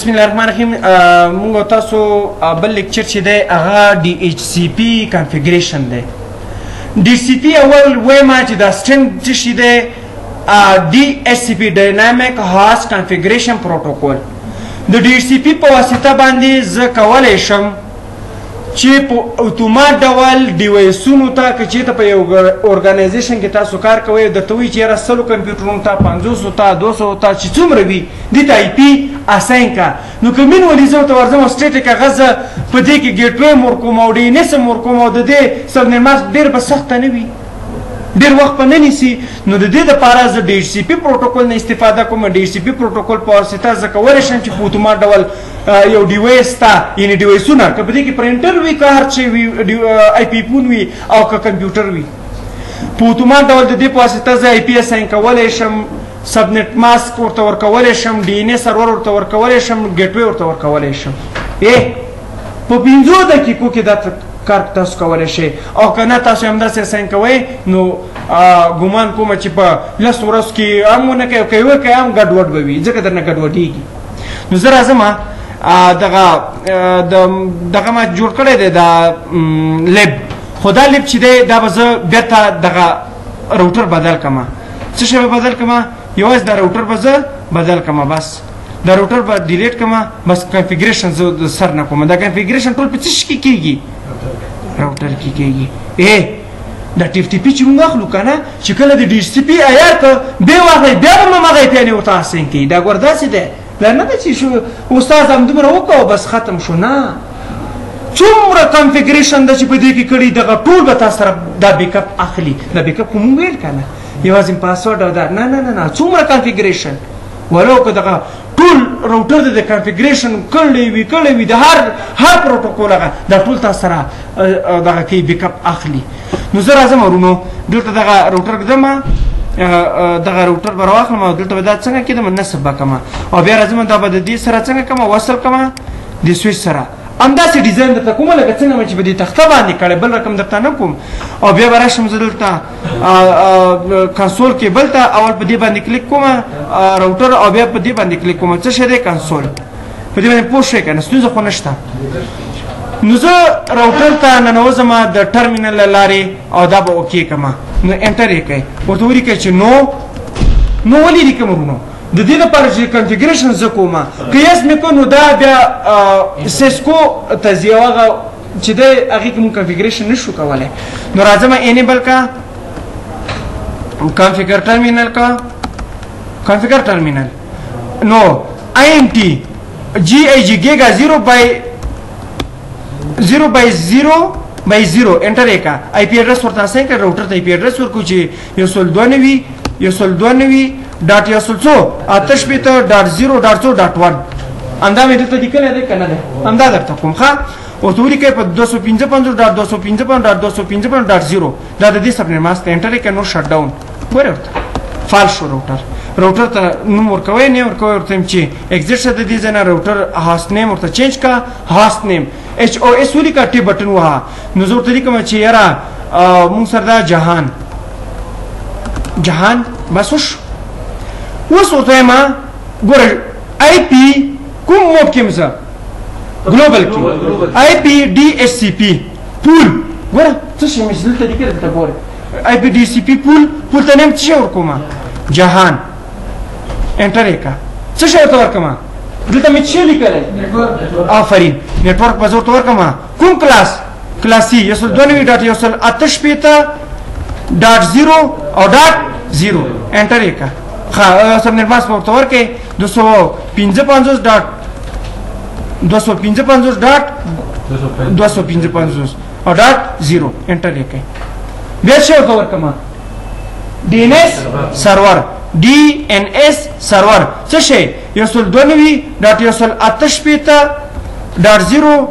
بسم الله الرحمن الرحیم. موږ تاسو بل لیکچر چې دی هغه DHCP configuration دی. DHCP اول وایم چې دا stand څه شي دی؟ DHCP dynamic host configuration protocol. د DHCP په واسطه باندې زه کولی شم چې په اتومات ډول device ونو ته، که چېرته په یو organization کې تاسو کار کوئ، درته وایي چې یاره 100 کمپیوټرونو ته، 500 ته، 200 ته، چې څومره وي دې ته IP assign کړه. نو که manually زه ورته ورځم او static هغه زه په دې کې gateway هم ورکوم او DNS هم ورکوم او د دې subnet mask ډېر به سخته نه وي، ډېر وخت به نه نیسي. نو د دې دپاره زه DHCP پروتوکول نه استفاده کوم. DHCP پروتوکول په واسطه زه کولی شم چې په اتومات ډول یو device ته، یعنې device ونه، که په دې کې پرنټر وي، که هر څه وي، IP phone وي او که کمپیوټر وي، په اتومات ډول د دې په واسطه زه IP assign کولی شم، subnet mask ورته ورکولی شم، DNS server ورته ورکولی شم، gateway ورته ورکولی شم. په 5 دقیقو کې دا کار تاسو کولی شئ. او که نه تاسو همداسې assign کوئ نو ګومان کوم چې په 10 ورځو کې هم ونه کوئ، که یې وکړئ هم ګډوډ به وي، ځکه درنه ګډوډېږي. نو زه راځم دغه دغه ما جوړ کړی دی دا lab، خو دا lab چې دی دا به زه بېرته دغه router بدل کړم. څه شی به بدل کړم؟ یوازې دا router به زه بدل کړم، بس دا router به delete کړم، بس configuration زه د سر نه کوم. دا configuration ټول په څه شي کې کېږي؟ راوټر کې کېږي. دا TFTP چې موږ اخلو که نه، چې کله د DHCP عیار که بیا واخلئ، بیا به هم هغه IP یانې ورته assign کوي. دا ګوره داسې دی، دا نه ده چې شو استاد همدومره وکړه او بس ختم شو. نه، څومره configuration ده چې په دې کې کړي، دغه ټول به تاسو سره دا backup اخلي. دا backup خو موږ ویل که نه یوازې پاسورډ او دا، نه نه نه نه، څومره configuration ولو که دغه ټول router د configuration کړی وي، کړی وي د هر پروتوکول هغه دا ټول تاسو سره دغه کې backup اخلي. نو زه راځم ورونو دلته دغه router ږدم، دغه router به راواخلم او دلته به دا څنګه کېدم نصب به کړم، او بیا راځم دا به د دې سره څنګه کړم، وصل کړم د سویچ سره. همداسې design درته کوم لکه څنګه مې چې په دې تخته باندې کړی، بل رقم درته نه کوم. او بیا به راشم زه دلته کنسول کې، بل ته اول په دې باندې کلیک کوم راوټر، او بیا په دې باندې کلیک کوم څه شی دی کنسول. په دې باندې پوه شوې که نه؟ ستونزه خو نشته. نو زه راوټر ته ننوځم د ټرمینل له لارې او دا به okay کړم. نو enter یې کړئ، ورته ولیکئ چې no. نو ولې لیکم ورونو؟ د دې لپاره چې configuration زه کوم، که yes مې کړو نو دا بیا Cisco ته ځي، او هغه چې دی هغې کې موږ configuration نه شو کولی. نو راځم enable کا، configure terminal کا، configure terminal. نو INT GIG giga 0 by 0 by 0 by 0 enter یې کا. IP address ورته assign کړه، راوټر ته IP address ورکړو چې 192 192 dot 168 dot 0 dot 2 dot 1. همدا مې دلته لیکلی دی که نه دی؟ همدا درته کوم. ښه، ورته ولیکئ په 255 dot 255 dot 255 dot 0. دا د دې subnet mask ته enter یې کړه. نو shut down ګورې ورته فعال شو router. راوټر ته نوم ورکوئ، نه ورکوئ ورته چې exit شه د دې ځای نه، router host name ورته change کړه، host name HOS ولیکه، tab button ووهه. نو زه ورته لیکم چې یاره موږ سره دا جهان جهان بس وشو. اوس ورته وایم ګوره IP کوم mode کې یم زه؟ global کې IP DHCP pool. ګوره څه شی مې چې دلته لیکلی دلته ګوره IP DHCP pool، pool ته name څه شی ورکوم؟ جهان. enter یې کړه. څه شی ورته ورکوم؟ دلته مې څه شی لیکلی؟ آفرین، network به زه ورته ورکوم. کوم class؟ class C 192 dot 168 dot 0 او dot 0. enter یې کړه. ښه، subnet mask به ورته ورکړې 255 dot 255 dot 255 او dot 0. enter یې کړئ. بیا څه ورته ورکړم؟ DNS server، DNS server څه شی؟ 192 dot 168 dot 0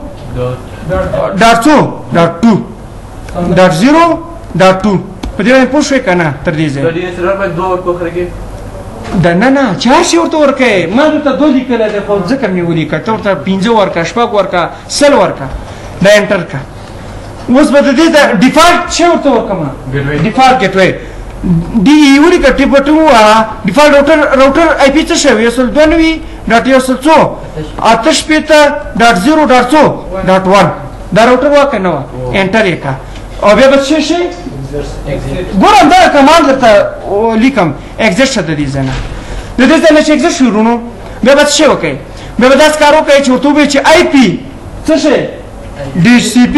dot 2 dot 2 dot 0 dot 2. په دې باندې پوه شوې که نه تر دې ځایه؟ دا نه نه، چې هر شی ورته ورکوې. ما درته دوه لیکلی دی خو ځکه مې ولیکه، ته ورته 5 ورکړه، 6 ورکړه، 100 ورکړه، دا enter کړه. اوس به د دې د default څه ورته ورکړم؟ default gateway DE ولیکه، tab button ووهه. default router، router IP څه شی؟ 192 ډاټ یو سل څو 68 ډاټ 0 ډاټ څو ډاټ 1. دا راوټر وه که نه وه؟ enter یې کړه او بیا به څه شي؟ ګورم دا command درته لیکم، exit شه د دې ځای نه. د دې ځای نه چې exit شو وروڼو، بیا به څه شی وکړئ؟ بیا به داسې کار وکړئ چې ورته ووایئ چې IP څه شی DHCP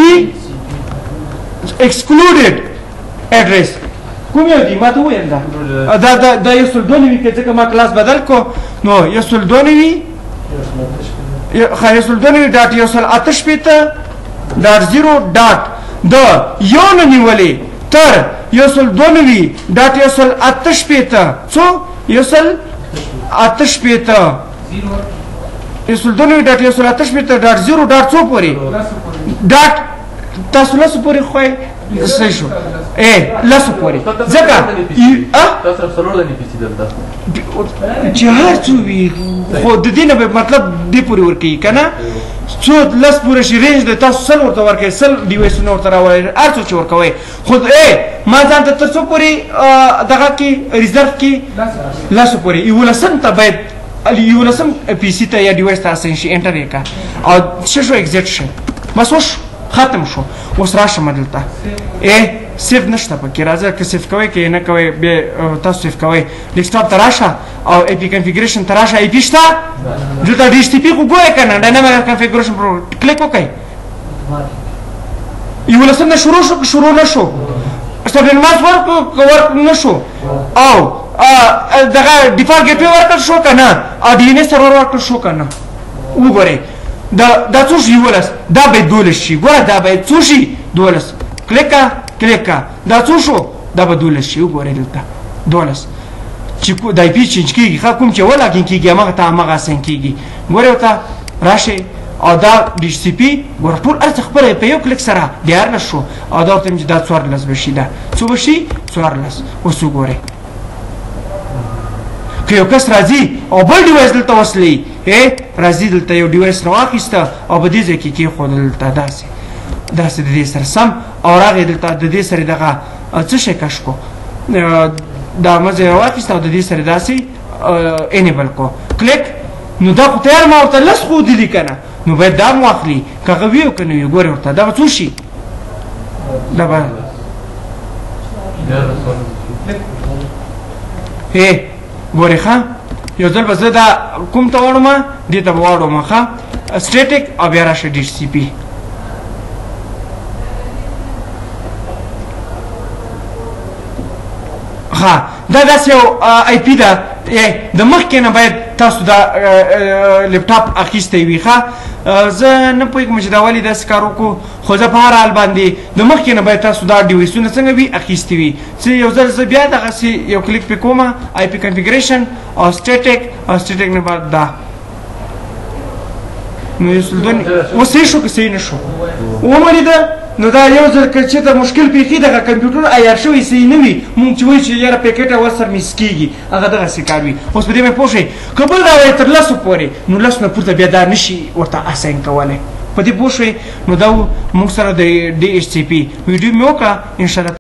excluded address کوم یو دی؟ ما ته وویل دا دا دا 192 کې، ځکه ما کلاس بدل کو، نو 192 ښه 192 ډاټ 168 ډاټ 0 ډاټ د یو نه نیولې تر 192 ډاټ 168 څو 168 192 ډاټ 168 ډاټ 0 ډاټ څو پورې ډاټ تاسو لسو پورې خوی صحیح شو. لسو پورې ځکه چې هر څو وي، خو د دې نه به مطلب دې پورې ورکوي که نه، څو لس پورې شي range دی، تاسو 100 ورته ورکوئ، 100 device ونه ورته راوړئ، هر څو چې ورکوئ. خو ما ځان ته تر څو پورې دغه کې reserve کې لسو پورې، یولسم ته باید یولسم PC ته یا device ته assign شي. enter یې کړه او څه شو؟ exit شي، بس وشو، ختم شو. اوس راشه دلته save نشته پکې، راځه که save کوئ که نه کوئ بیا تاسو save کوئ. desktop ته راشه او IP configuration ته راشه. IP شته دلته، DHCP خو ګورئ که نه، dynamic configuration پر کلیک وکړئ. یولسم نه شروع شو که شروع نه شو؟ subnet mask ورک نه شو، او دغه default gateway ورکړل شو که نه، او DNS server ورکړل شو که نه؟ وګورئ دا څو شي؟ 11. دا باید 12 شي. ګوره دا باید څو شي؟ 12. کلیک کړه، کلیک کړه، دا څو شو؟ دا به 12 شي. وګورئ دلته 12 چې د IP change کېږي، ښه کوم چې login کېږي هماغه ته هماغه assign کېږي. ګورئ ورته راشئ او دا DHCP ګوره ټول هر څه خپله په یو کلیک سره 13 شو، او دا ورته چې دا 14 به شي. دا څو به شي؟ 14. اوس وګورئ که یو کس راځي او بل device دلته وصلوي، راځي دلته یو device راواخیسته او په دې ځای کې کېښودل دلته داسې داسې د دې سره سم، او راغی دلته د دې سره دغه څه شی کش کو، دا مزه یې راواخیسته او د دې سره داسې enable کو، کلیک. نو دا خو تیار ما ورته لس ښودلي که نه، نو باید دا هم واخلي که هغه وي او که نه وي. ګورې ورته دا به څو شي؟ دا به ګورې ښه یو ځل به زه دا کوم ته واړوم، دې ته به واړوم، ښه static، او بیا راشه DHCP. ښه دا داسې یو IP ده، د مخکې نه باید تاسو دا لپټاپ اخیستی وي. ښه زه نه پوهېږم چې دا ولې داسې کار وکړو، خو زه په هر حال باندې د مخکې نه باید تاسو دا device ونه څنګه وي اخیستي وي. چې یو ځل زه بیا دغسې یو کلیک پې کوم، IP configuration او static، او static نه بعد دا نو یو سل دوه اوس صحیح شو که صحیح نه شو؟ ومولیده. نو دا یو ځل که چېرته مشکل پېښي دغه کمپیوټر عیار شوی صحیح نه وي، مونږ چې وایو چې یاره packet اول سر miss کېږي، هغه دغسې کار وي. اوس په دې باندې پوه شئ، که بل راوایي تر لسو پورې، نو لس نه پورته بیا دا نه شي ورته assign کولی، په دې پوه شئ. نو دا مونږ سره د DHCP ویډیو مې وکړه انشاءالله.